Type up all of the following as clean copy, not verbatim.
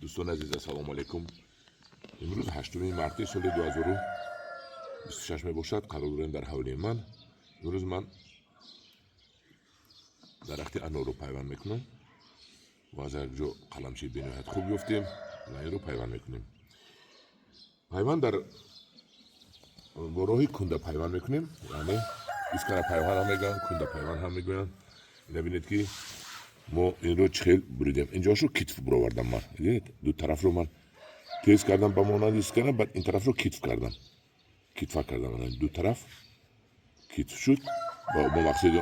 Дӯстони азиз, ассалому алайкум. Имрӯз 8 марти соли 2026 мебошад. Қарор дорем дар ҳавлии ман. Имрӯз ман дарахти анорро пайванд мекунам ва аз як ҷо қаламчаи бениҳоят хуб ёфтем ва инро пайванд мекунем. Пайванд дар бо роҳи кунда пайванд мекунем, яъне искара пайванд ҳам мегӯянд, кунда пайванд ҳам мегӯянд. Ина бинед, ки мо инро чӣ хел буридем. Инҷоашро китф буровардам ман. Дидед, ду тарафро ман тез кардам ба монанди искара, баъд ин тарафро китф кардам, китфа кардам. Ду тараф китф шуд бо мақсади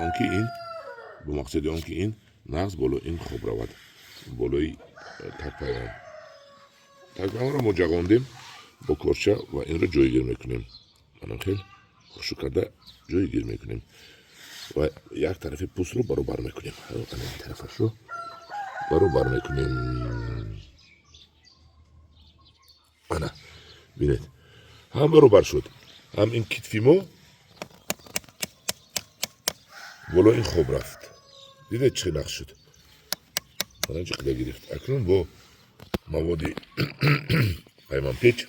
он ки ин нағз боло ин хоб равад, болои такпайванд. Такпайвандро мо ҷағондем бо корча ва инро ҷойгир мекунем. Манам хел хушук карда ҷойгир мекунем ва як тарафи пӯстро баробар мекунем, ин тарафашро баробар мекунем. Ана бинед, ҳам баробар шуд, ҳам ин китфи мо боло ин хоб рафт. Дидед, чӣ нақш шуд? Мана ҷиқида гирифт. Акнун бо маводи пайвандпеч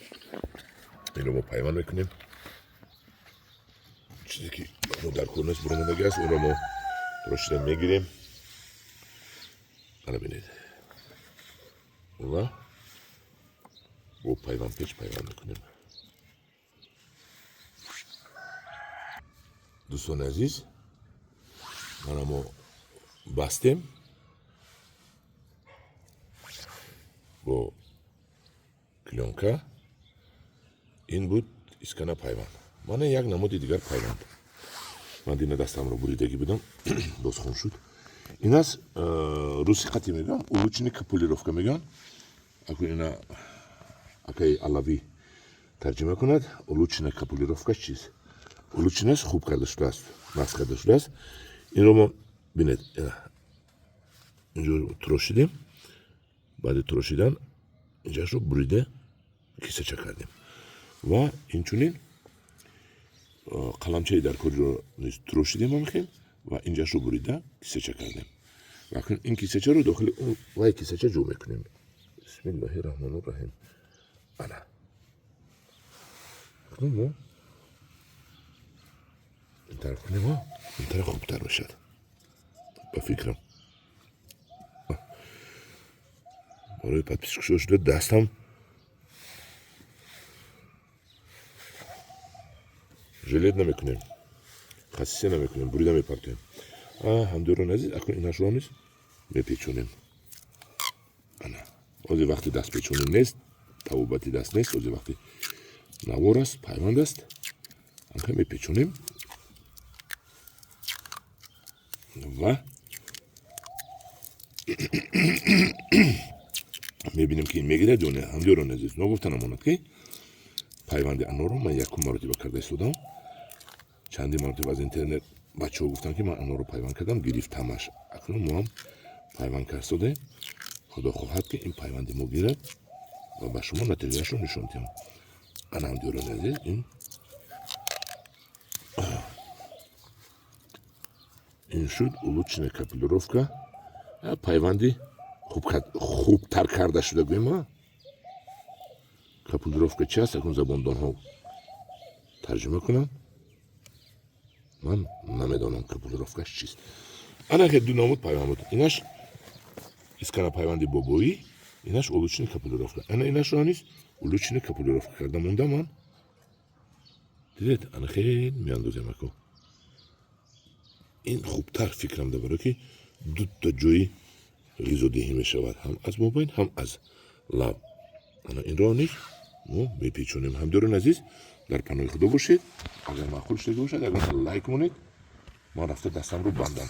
инро мо пайванд мекунем. Чизе ки мо дар кор нест, буромадагӣ аст, онро мо рошида мегирем. Ана бинед, ва бо пайвандпеч пайванд мекунем. Дӯстони азиз, мана мо бастем бо клёнка. Ин буд искана пайванд. Мана як намуди дигар пайванд. Ман дина дастамро буридагӣ будам, боз хун шуд. Ин аст, руси қати мегӯям, улучшенный капулировка мегӯянд. Акун ина акаи Алавӣ тарҷима кунад. Улучшенная капулировка чист? Улучшенный аст, хуб карда шудааст, нақс карда шудааст. Инро мо, бинед, инҷо турошидем, баъди турошидан инҷашро бурида кисача кардем ва инчунин қаламчаи даркориро низ турошидем ҳамихел ва инҷашро бурида кисача кардем. Ва акнун ин кисачаро дохили вай кисача ҷо мекунем. Бисмиллоҳи раҳмони раҳим. Ана акнун мо ин тараф кунем, ин тараф хубтар мешавад ба фикрам. Барои подписчикшо шуда дастам жилет намекунем, хасисе намекунем, бурида мепартоем. Ҳамдиёрони азиз, акнун инашро низ мепечонем. Ана ҳозир вақти дастпечонӣ нест, табобати даст нест, ҳозир вақти навор аст, пайванд аст. Анка мепечонем ва мебинем, ки ин мегирад ё не. Ҳамдиёрони азиз, ногуфта намонад, ки пайванди анорро ман якум маротиба карда истодам. Чандин маротиба аз интернет бачаҳо гуфтанд, ки ман анорро пайванд кардам, гирифтамаш. Акнун мо ҳам пайванд кард. Худо хоҳад, ки ин пайванди мо гирад ва ба шумо натиҷаашро нишон диҳам. Ана, ҳамдиёрони азиз, ин шуд улучшенная капулировка, пайванди хубтар карда шуда гӯем. Капулировка чи аст, акнун забондонҳо тарҷима кунанд. Ман намедонам капулировкаш чист. Ана ки ду намуд пайванд буд: инаш искана пайванди бобоӣ, инаш улучшенный капулировка. Ана инашро низ улучшенный капулировка карда монда ман. Дидед, ана хел меандозем. Ако ин хубтар фикрам да, баро ки дута ҷои ғизодиҳӣ мешавад, ҳам аз мобайн, ҳам аз лаб. Ана инро низ мо мепечонем. Ҳамдиёрони азиз, дар паноҳи Худо бошед. Агар маъқул шуда бошад, ягон лайк монед. Ман рафта дастамро бандам.